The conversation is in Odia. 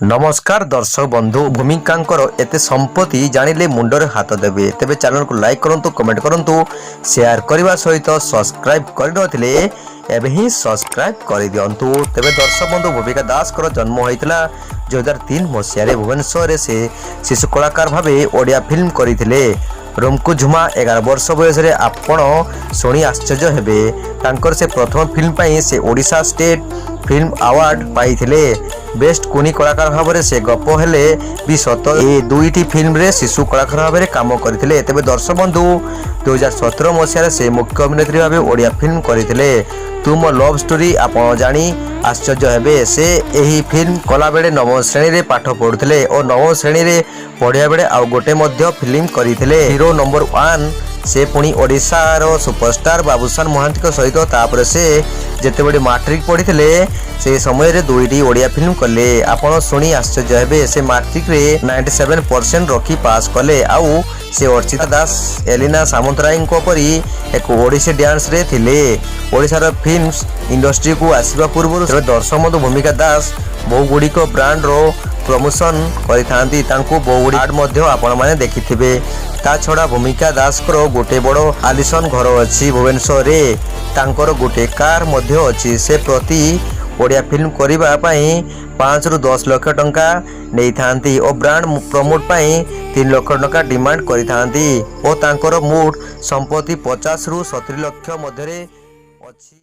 ନମସ୍କାର ଦର୍ଶକ ବନ୍ଧୁ, ଭୂମିକାଙ୍କର ଏତେ ସମ୍ପତ୍ତି ଜାଣିଲେ ମୁଣ୍ଡରେ ହାତ ଦେବେ। ତେବେ ଚ୍ୟାନେଲକୁ ଲାଇକ୍ କରନ୍ତୁ, କମେଣ୍ଟ କରନ୍ତୁ, ସେୟାର କରିବା ସହିତ ସବସ୍କ୍ରାଇବ୍ କରିନଥିଲେ ଏବେ ହିଁ ସବସ୍କ୍ରାଇବ୍ କରିଦିଅନ୍ତୁ। ତେବେ ଦର୍ଶକ ବନ୍ଧୁ, ଭୂମିକା ଦାସଙ୍କର ଜନ୍ମ ହୋଇଥିଲା 2003 ମସିହାରେ ଭୁବନେଶ୍ୱରରେ। ସେ ଶିଶୁ କଳାକାର ଭାବେ ଓଡ଼ିଆ ଫିଲ୍ମ କରିଥିଲେ ରୁମକୁ ଝୁମା 11 ବର୍ଷ ବୟସରେ। ଆପଣ ଶୁଣି ଆଶ୍ଚର୍ଯ୍ୟ ହେବେ, ତାଙ୍କର ସେ ପ୍ରଥମ ଫିଲ୍ମ ପାଇଁ ସେ ଓଡ଼ିଶା ଷ୍ଟେଟ୍ ଫିଲ୍ମ ଆୱାର୍ଡ ପାଇଥିଲେ ବେଷ୍ଟ କୁନି କଳାକାର ଭାବରେ। ସେ ଗପ ହେଲେ ବି ସତ ଏ ଦୁଇଟି ଫିଲ୍ମରେ ଶିଶୁ କଳାକାର ଭାବରେ କାମ କରିଥିଲେ। ତେବେ ଦର୍ଶକ ବନ୍ଧୁ, 2017 ମସିହାରେ ସେ ମୁଖ୍ୟ ଅଭିନେତ୍ରୀ ଭାବେ ଓଡ଼ିଆ ଫିଲ୍ମ କରିଥିଲେ ତୁ ମୋ ଲଭ୍ ଷ୍ଟୋରି। ଆପଣ ଜାଣି ଆଶ୍ଚର୍ଯ୍ୟ ହେବେ, ସେ ଏହି ଫିଲ୍ମ କଲାବେଳେ ନବମ ଶ୍ରେଣୀରେ ପାଠ ପଢ଼ୁଥିଲେ ଓ ନବମ ଶ୍ରେଣୀରେ ପଢ଼ିବା ବେଳେ ଆଉ ଗୋଟେ ମଧ୍ୟ ଫିଲ୍ମ କରିଥିଲେ ହିରୋ ନମ୍ବର ୱାନ୍, ସେ ପୁଣି ଓଡ଼ିଶାର ସୁପରଷ୍ଟାର ବାବୁସାନ ମହାନ୍ତିଙ୍କ ସହିତ। ତାପରେ ସେ ଯେତେବେଳେ ମାଟ୍ରିକ ପଢ଼ିଥିଲେ, ସେ ସମୟରେ ଦୁଇଟି ଓଡ଼ିଆ ଫିଲ୍ମ କଲେ। ଆପଣ ଶୁଣି ଆଶ୍ଚର୍ଯ୍ୟ ହେବେ, ସେ ମାଟ୍ରିକରେ 97% ରଖି ପାସ୍ କଲେ। ଆଉ ସେ ଅର୍ଚ୍ଚିତା ଦାସ, ଏଲିନା ସାମନ୍ତରାୟଙ୍କ ପରି ଏକ ଓଡ଼ିଶୀ ଡ୍ୟାନ୍ସରେ ଥିଲେ ଓଡ଼ିଶାର ଫିଲ୍ମ ଇଣ୍ଡଷ୍ଟ୍ରିକୁ ଆସିବା ପୂର୍ବରୁ। ତେବେ ଦର୍ଶକ ବନ୍ଧୁ, ଭୂମିକା ଦାସ ବହୁ ଗୁଡ଼ିକ ବ୍ରାଣ୍ଡର ପ୍ରମୋସନ୍ କରିଥାନ୍ତି। ତାଙ୍କୁ ବହୁ ଗୁଡ଼ିଏ ଆଡ୍ ମଧ୍ୟ ଆପଣମାନେ ଦେଖିଥିବେ। ତା ଛଡ଼ା ଭୂମିକା ଦାସଙ୍କର ଗୋଟେ ବଡ଼ ଆଲିସନ ଘର ଅଛି ଭୁବନେଶ୍ୱରରେ। ତାଙ୍କର ଗୋଟେ କାର୍ ମଧ୍ୟ ଅଛି। ସେ ପ୍ରତି ଓଡ଼ିଆ ଫିଲ୍ମ କରିବା ପାଇଁ 5ରୁ 10 ଲକ୍ଷ ଟଙ୍କା ନେଇଥାନ୍ତି ଓ ବ୍ରାଣ୍ଡ ପ୍ରମୋଟ ପାଇଁ 3 ଲକ୍ଷ ଟଙ୍କା ଡିମାଣ୍ଡ କରିଥାନ୍ତି ଓ ତାଙ୍କର ମୋଟ ସମ୍ପତ୍ତି 50ରୁ 70 ଲକ୍ଷ ମଧ୍ୟରେ ଅଛି।